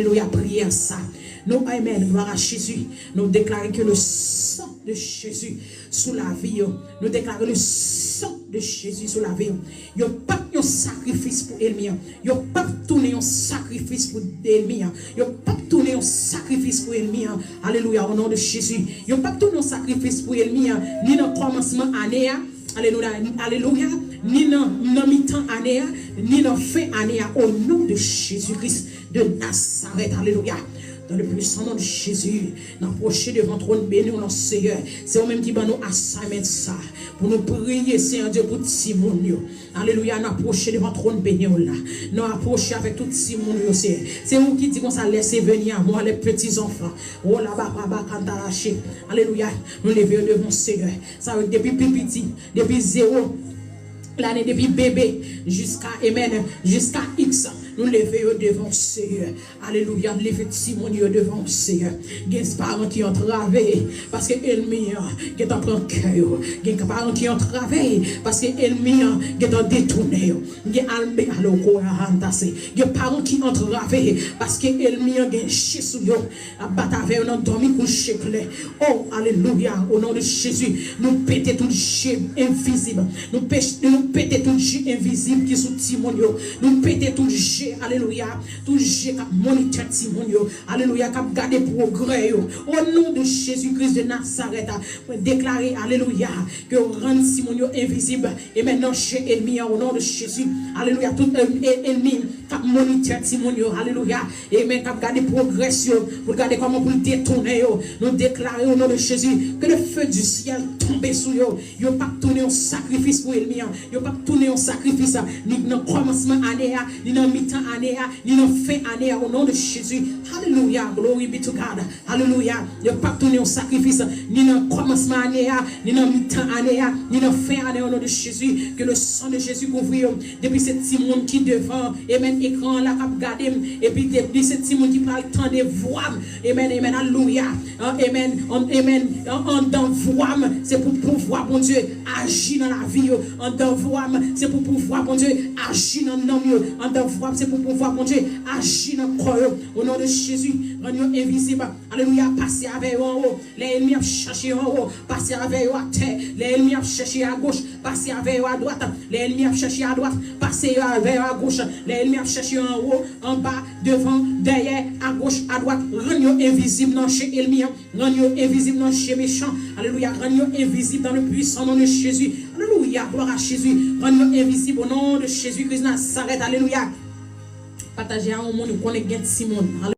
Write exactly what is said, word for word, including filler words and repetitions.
Alelouya, priyè sa. Nou, amen, glwa a Jezi. Nou deklare ke le sang de Jésus sou lavi yo. Nou deklare le sang de Jésus sou lavi yo. Yo p ap yon sakrifis pou enmi an. Yo p ap tounen yon sakrifis pou enmi an. Yo p ap tounen yon sakrifis pou enmi an. Alelouya, o non de Jezi. Yo p ap tounen yon sakrifis pou enmi an, ni nan kòmansman ane a. Alelouya, alelouya. Ni nan, nan mitan ane a, ni nan fen ane a, o non de Jezi Kris de Nazarèt. Alelouya. Dans le puissant nom de Jésus, n apwoche devan twòn beni w lan, Seyè. Se ou menm ki ban nou assignment sa, pou nou priye, Seyè Dye, pou timoun yo. Alelouya, n apwoche devan twòn beni w la. Nou apwoche avèk tout timoun yo, Seyè. Se ou ki di konsa, laissez venir à moi les petits enfants. O la ba ba ba kanta lache. Alelouya, nou leve yo devan Seyè. Sa yo depi pi piti, depi zewo lane, depi bebe, jiska, amen, jiska X, nou leve yo devan Seyè. Alelouya, leve timoun yo devan Seyè. Gen paran ki antrave paske enmi an gentan pran kè yo. Gen paran ki antrave paske enmi an gentan detounen yo. Gen alme aloko a antase. Gen paran ki antrave paske enmi an gen je sou yo. Ap bat avè yo nan dòmi kouche klè. O, alelouya, o non de Jezi, nou pete tout je envizib. Nou pete, nou pete tout je envizib ki sou timoun yo. Nou pete tout je, alelouya, tout je k ap monitè timoun yo. Alelouya, k ap gade pwogrè yo. O non de Jezi Kris de Nazarèt, mwen deklare, alelouya, ke yo rann timoun yo envizib. Amen, nan je enmi an, o non de Jezi. Alelouya, tout enmi k ap monitè timoun yo. Alelouya. Amen. K ap gade pwogrè yo, pou l gade kòman pou l detounen yo. Nou deklare o non de Jezi ke le feu du ciel tonbe sou yo. Yo p ap tounen yon sakrifis pou enmi an. Yo p ap tounen yon sakrifis, ni nan kòmansman ane a, ni nan mitan ane a, ni nan fen ane a, o non de Jezi. Alelouya. Glory be to God. Alelouya. Yo p ap tounen yon sakrifis, ni nan kòmansman ane a, ni nan mitan ane a, ni nan fen ane a, o non de Jezi. Ke le sang de Jésus kouvri yo. Depi se timoun ki devan, amen, ekran an la k ap gade m, epi depi se timoun ki pral tande vwa m, amen, amen, alelouya, amen, amen, anndan vwa m, se pou pouvwa Bondye aji nan lavi yo, anndan vwa m, se pou pouvwa Bondye aji nan nanm yo, anndan vwa m, se pou pouvwa Bondye aji nan kò yo, o non de Jezi, rann yo envizib, alelouya, pase avè yo anwo, lè enmi ap chache yo anwo, pase avè yo atè, lè enmi ap chache agoch, pase avè yo adwat, lè enmi ap chache adwat, pase yo avè yo agoch, lè enmi ap chache yo anwo, anba, devan, dèyè, agoch, adwat, rann yo envizib nan je enmi an, rann yo envizib nan je mechan, alelouya, rann yo envizib dans le puissant nom de Jésus, alelouya, glwa a Jezi, rann yo envizib o non de Jezi Kris Nazarèt, alelouya. Pataje a yon moun ou konnen gen timoun.